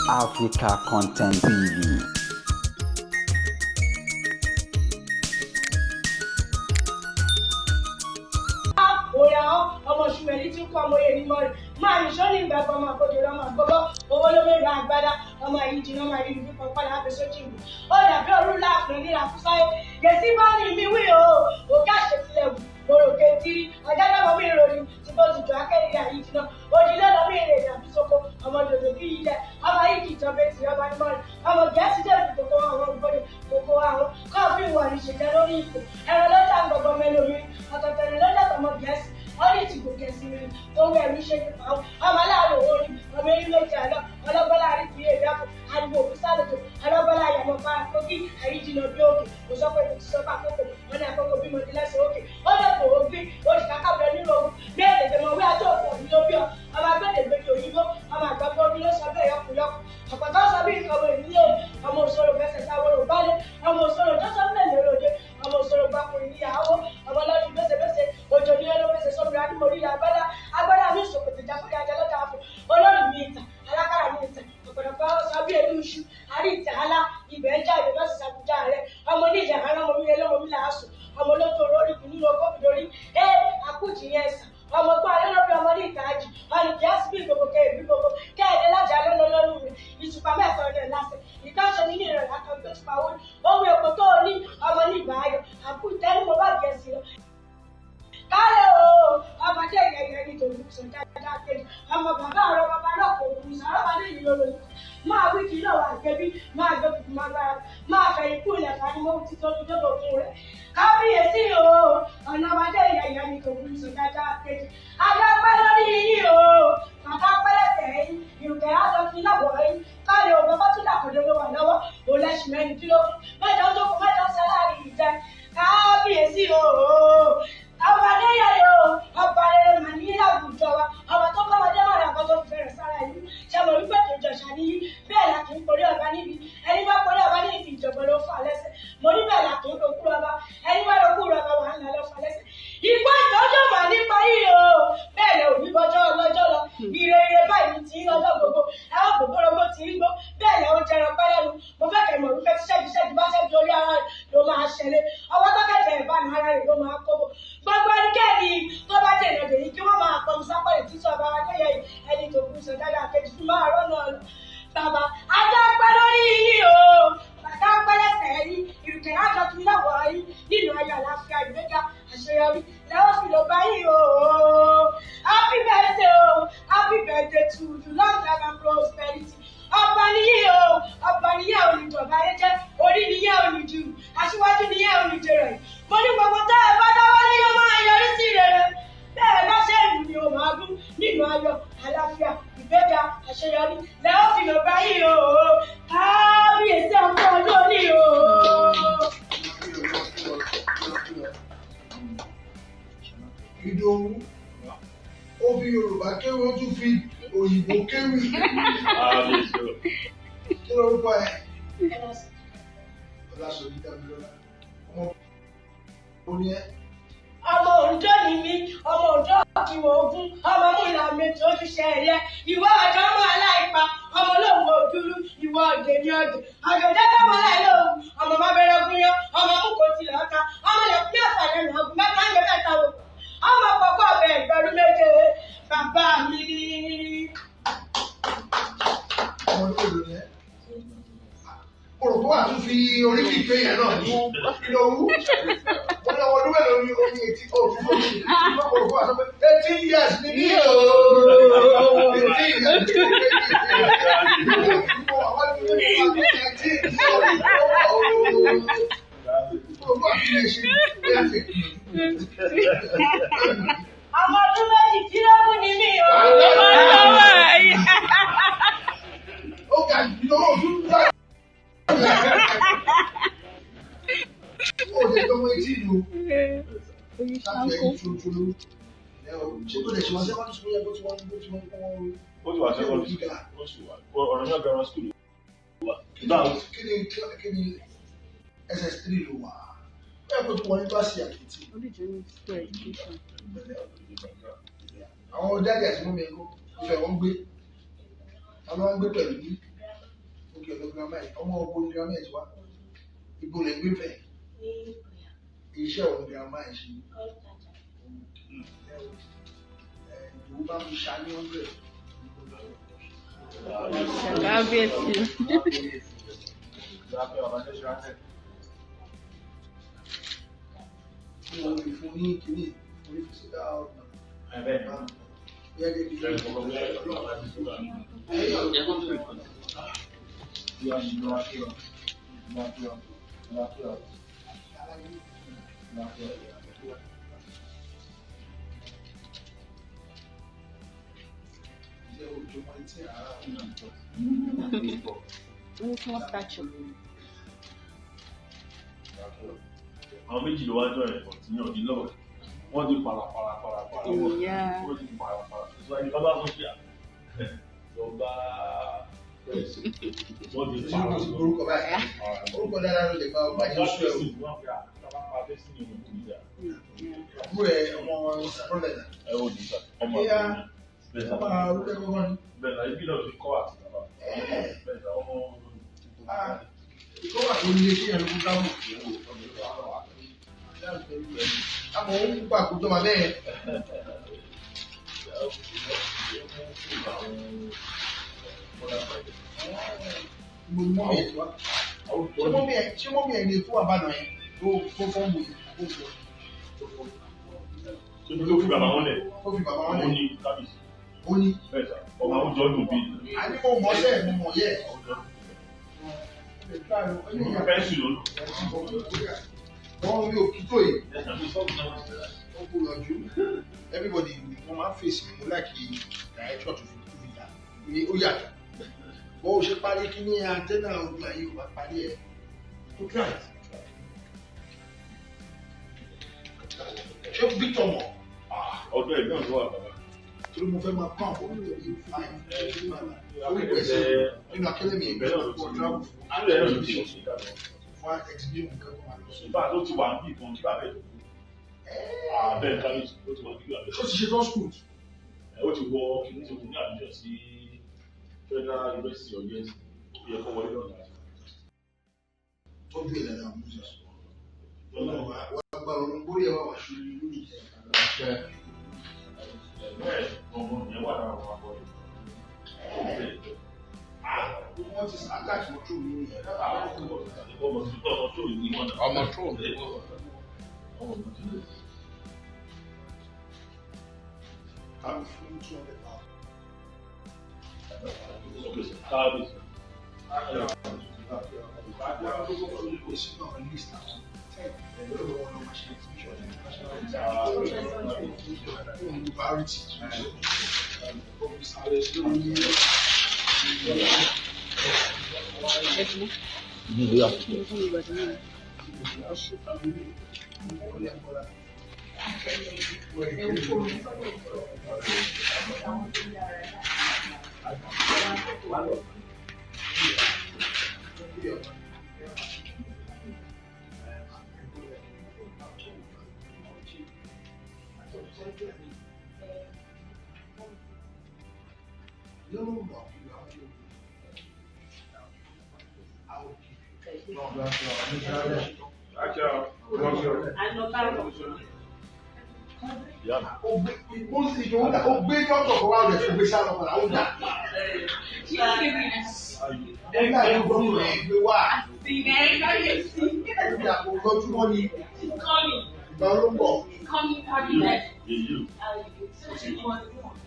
Africa Content TV. Òyà ọ ọmọ ṣùgbẹ́ni tí ń kọ́ ọmọ yẹn ní mọ́rin máa ní sọ́ni ìgbàgbọ́ ọmọ àgbọ̀dọ̀ ọmọ àgbọ̀bọ́ owó ló mẹ́rin àgbádá ọmọ yìí jìnnà ọmọ yìí lùbí pọ̀npọ̀n láti sójú ìlú ó dàbí òru láàfin nílà fúsáyé gẹ̀ẹ́sì bá ní mi wí o òkè àṣetìlẹ̀ wù òròkè tírí ọ̀jájá mi ìròyìn tí bó ti jọ akẹ́rì àyè jìnnà òdìlé lọ́mọ èrè dàbí soko ọmọ dòdò kí ilẹ̀ ọmọ yìí kì í tọ́ bẹ́ẹ̀ tí ọba ní mọ́rin ọmọ gẹ̀ẹ́sì dẹ̀ fi kókó àwọn ògbóni kókó àwọn kọ́ọ̀fù ìwà ìṣèjẹ́ lórí ipò ẹ̀rọ lọ́jà ń gbọ̀gbọ́ mẹ́lòmí ọ̀tọ̀ọ̀tọ̀ ni lọ́jà tọmọ gẹ̀ẹ́sì ọ̀rẹ́ ti gòkè sí mi tó ń ẹ̀rú ṣe nípa ọmọ aláàrọ̀ orí ọmọ eré méjì àlọ́ ọlọ́gbọ́lá àríkì èdè àpò ariwo òkú sálòtò ọlọ́gbọ́lá àyàmọ̀ para kókí àyíjìnà bí òkè kò sọ pé ti sọ pé àkókò wọn ní àkókò bímọ ti lẹ́sẹ̀ òkè ó lè kó ògbìn oṣù kákàbẹ̀ nínú ogun bí ètètè mọ̀ wí àti òkú òní ló bí ọ ọmọ agbẹ́dẹ̀gbẹ́dẹ òyìnbó ọmọ àgbàgbọ́ omi ló sọ bẹ́ẹ̀ yọkùyọkù ọ̀pọ̀tọ́ sọ bí nǹkan ọmọ ìnílé ọmọ òṣòro fẹsẹ̀ sáwọ́rò balẹ̀ ọmọ òṣòro tó sọ nílẹ̀ léròde ọmọ òṣòro gbàkùnrin níyàwó ọmọ ọlọ́dún gbèsègbèsè òjò ní ọlọ́fẹsẹ̀ sọ́mùrà ní morí agbádá agbádá mi ìṣòkòtò jákòjá ajá lọ́jà àfọ̀ olórí mi ìtàn alákàrà mi ìtàn ọ̀pọ̀lọpọ̀ sọ bí ẹni iṣu àrí ìtàn alá ibẹ̀ ń jáde lọ́sì sàbújá rẹ ọmọ oníjà ara ọmọ mi lé lọ́mọ mi làásù ọmọ olótó olórí kùnú lóko lórí ẹ àkújì yẹn sàn ọmọ gbọ́ alẹ́ lọ́bí ọmọ ní ìtajì ọ̀nì kí á sì bí gbogbo kẹ́ ìbí gbogbo kẹ́ẹ̀dẹ́ lájà lọ́nà lọ́rùn rẹ̀ ìtùpá mẹ́ẹ̀kọ́ rẹ̀ lásẹ̀ ìkáṣọ nínú ìrọ̀lá kan tó ti pawó ohun èkó tó o ní ọmọ ní ìgbà ayọ̀ àkú ìtẹ́nu mo bá gẹ̀ẹ́sì lọ kálẹ̀ o ọmọdé yẹyẹ ní tòun sọ dáadáa kejì ọmọ bàbá ọ̀rọ̀ bàbá náà kò kù sọ̀rọ̀ bàbá yìí lọ́rọ̀ máa wí kí náà wà gẹ́bí máa gbé kùkù máa gbára máa fẹ̀ ikú ilẹ̀ fanimọ́ ti tóbi tó bò fún rẹ̀ kábíyèsí o ọ̀nà ọmọdé yẹyẹ ní tòun sọ dáadáa kejì adápẹ́ lórí yín o bàbá pẹ́lẹ́sẹ̀ yín ìrùkẹ̀ àtọ́kí lọ́wọ́ yín kálẹ̀ o bàbá tún dàkọ̀dọ̀ ló wà lọ́wọ́ òlẹ́sìn mẹ́rìndínlógún mẹ́jọ tó kù mẹ́jọ sálárì ìjẹ kábíyèsí o ọba adéyẹyẹ o ọba rere mà ní àwùjọ wa ọba tó kọ́ ọmọdé mọ̀ràn àbọ̀ tó fẹ́ràn sára ìlú ṣàmọ̀ wípé kò jọ̀ṣà níyí bẹ́ẹ̀ là kì í porí ọba níbi ẹni bá porí ọba ní ìfì ìjọba ló fà lẹ́sẹ̀ mo ní bẹ́ẹ̀ là kì í rokú ọba ẹni bá rokú ọba wà ń lọ fà lẹ́sẹ̀. Ìgbọ́ ìtọ́jú mà nípa yìí o bẹ́ẹ̀ lẹ òní bọ́jọ́ ọlọ́jọ́ lọ ire ire báyìí ti ń lọ́jọ́ gbogbo ẹ̀wọ̀n gbogbo ti ń gbó bẹ́ẹ̀ lẹ ó jẹran pẹ́ lẹ́nu mo fẹ́ kẹ̀ mọ̀ wípé ṣẹ́gi ṣẹ́gi bá ṣẹ́gi orí ara rẹ̀ ló máa ṣẹlẹ̀ ọwọ́ tó kẹ̀jẹ̀ ìbánu ara rẹ̀ ló máa kóbó gbogbo ẹnikẹ́ni tó bá dènà dè yìí kí wọ́n máa pọnmi sápọ̀lẹ̀ tí sọ bàbá adéyẹ ẹni tó kú sọ dáadáa kejì fún máa rọ́nà bàbá ajá pẹ́ lórí yín o bàtà pẹ́ lẹ́sẹ̀ yín ìrùkẹ̀ àjọ tún lọ́wọ́ yín nínú ayọ̀ àlàáfíà ìgbéga àṣeyọrí lẹ́wọ́n fi lọ bá yín o happy birthday o happy birthday to you, long life and prosperity. Ọba nìyí o ọba nìyí olùjọba ayé jẹ́ orí nìyí olùjù aṣíwájú nìyí olùjẹrẹ mo ní gbogbo tá ẹ bá dáwọ́ ní yóò máa yọrí sí rere bẹ́ẹ̀ bá ṣe ìlú ni o máa gún nínú ayọ̀ àlàáfíà ìgbéga àṣeyọrí lẹ́wọ́n fi lọ bá yín o kábíyèsí ọkọ lónìí o. Ìdòwú ó fi Yorùbá kéwì, ó tún fi òyìnbó kéwì. Kí lórúkọ ẹ? Ọlásọjí Dámilọ́lá. Ọmọ oní ẹ. Ọmọ Oǹdó ni mí, ọmọ Oǹdó kìwọ̀ ogun ọmọ múlá méjì ojúṣe ẹ̀yẹ ìwọ ọ̀dọ́ ọmọ aláìpa ọmọ olóhùn òdúrú ìwọ ọ̀dẹ̀ ní ọ̀dẹ̀ ọ̀dẹ̀dẹ̀ tọmọ aláìlóhùn ọmọ bábẹ́rẹ́ gúnyán ọmọ mú kò tilẹ̀ ọ̀ta ọmọ lẹ̀kún mẹ́fà lẹ́nu ọ̀gùn mẹ́ta ń gbé mẹ́ta wò ọmọ pọ̀pọ̀ ọbẹ̀ ìgbẹ́rú méje bàbá mi. Ọmọ ọdún mélòó ni ẹ? Mo rò pé wàá tún fi oríkì pé yẹn náà ní Ìdòwú. Wọ́n ní ọmọ ọdún mélòó ni omi etí òfin fún mi. Mo rò pé wàá sọ pé 18 years ni mí o. 18 years ni mo pé ní àwọn ọdún mélòó ni 18 years o. Mo rò pé wàá tún lè ṣe bí a ṣe. Ọmọ ọdún méjìdínlógún ni mí o. Ó ga ìdánwò tún dá. Ó lè tọmọ etí ìlú. Láti ẹ̀yìn tuntun. Ṣé kò lè ṣe wá secondary school yẹn bó ti wọ́n bó ti wọ́n kọ́ wọn? Ó ti wà secondary school, ó sì wà ọ̀rọ̀ ní ọ̀gá school wà. Kí ni SS3 ló wà? Bẹ́ẹ̀ kó ti wọ yunifásitì àkìtì. Àwọn daddy àti mummy ẹ̀kọ́ ìfẹ́ wọn gbé. Àwọn wọn gbé pẹ̀lú yín. Òkè ọ̀dọ̀ girama ẹ̀, ọmọ ọgbọ́n girama ẹ̀ ti wá. Ibo lè gbé fẹ̀. Iṣẹ́ òun girama ẹ̀ ṣe. Ìdòwú bá mi ṣá ní 100. Kábíyèsí. Mo lè fún ní kíní, mo lè fi sí dá ọ̀nà. Bóyá jẹ́ kí n fún Jẹ́ òjò mọ́ etí ara Ní small stature. Àwọn méjì ló wá jọ ẹ̀ bọ̀ tí yàn ní lọ́wọ́. Wọ́n ti para para para para. Yeah. Wọ́n ti para para. Ìṣúra ẹni bá bá sọ pé à lọ bá wọ́n ti Tí para. mo ti orúkọ báyìí. Orúkọ dára ló lè bá ọba yẹn sún ẹ̀ o. Wọ́n fi àtàwọn pa bẹ́sì ní ìlú ìjà. Àbúrò ẹ̀ ọmọ brọ́dẹ̀ náà. Ẹ ò ní sà. Ọmọ Bóyá àbúrò mi. ọmọ arúgbó kọ́kọ́ ni. Bẹ́ẹ̀ náà ibi náà ti kọ́ àti bàbá. Bẹ́ẹ̀ náà ọmọ Ìkọ́ wà tó lé kí ẹ̀rọ kúta mọ̀. Àmọ́ ó ń gbà kó jọba bẹ́ẹ̀. Mo ní mọ́mí ẹ̀ tí wá. Ṣé mọ́mí ẹ̀ ni tó wà bàdàn yẹn tó tó fọ́ọ̀mù yìí kó fọ́ Ṣé tó fi bàbá wọn lẹ̀? tó fi bàbá wọn Ó lẹ̀? ní kábíyèsí. Ó ní. Bẹ́ẹ̀ sà, ọmọ àwùjọ dùn bí. A ní mo mọ̀ sẹ́ẹ̀ mo mọ̀ yẹ́. Pẹ́ńsì ló lò. Wọ́n rí òkú tó yìí. Ó kú yànjú. Everybody wọ́n máa ń fèsì mi, mo láìkí direction tó fi tó fi yà ní ó yàtọ̀. Bó o ṣe parí kí ní antenna ojú ayé ò bá parí ẹ̀ tó try. Ṣé Victor mọ̀? Ọdún ẹ̀ náà ló wà bàbá. Torí mo fẹ́ máa kọ́ àwọn olùkọ́ yìí fine. Nínú akademi Ìbẹ̀ náà ló ìgbà ti travel fún Ìbẹ̀ náà ló ti ṣe. fún exhibition nǹkan tó máa lọ sí. Ìbá tó ti wà ní ìkan kí bàbá ẹ̀ tó kú. Bẹ́ẹ̀ kábíyèsí ó ti wà ní bàbá ẹ̀. Ṣé o ti ṣe tán school? Ó ti wọ kìíní tó ti ní àdújọ sí Federal University of Yes. Ó yẹ kó wọlé lọ́nà. Tọ́jú ẹ̀ dáadáa Moses. Ọlọ́run wa gba ọ̀run bórí ẹ̀ wá wá ṣe lórí ìjẹ́. Bẹ́ẹ̀ ọmọ yẹn wà lára àwọn akọrin. Wọ́n ti attack wọn tó mi nìyẹn. Ọmọ tó ọmọ tó ní wọn náà. Ọmọ tó ní. Ọmọ tó ní. Ká mi fún £200. Okay, sir. Kábíyèsí. Kò sí náà list àwọn ten lórí wọn lọ máa ṣe exhibition ní priority. Ó gbé dọ́kítọ̀ kó wá rẹ̀ tó gbé sálọ padà ó dà. Ó dà ní gbọ́dọ̀ rẹ̀ gbé wá. Ó dà kó lọ́júmọ́ ni ìgbà ló ń bọ̀. Èyí o.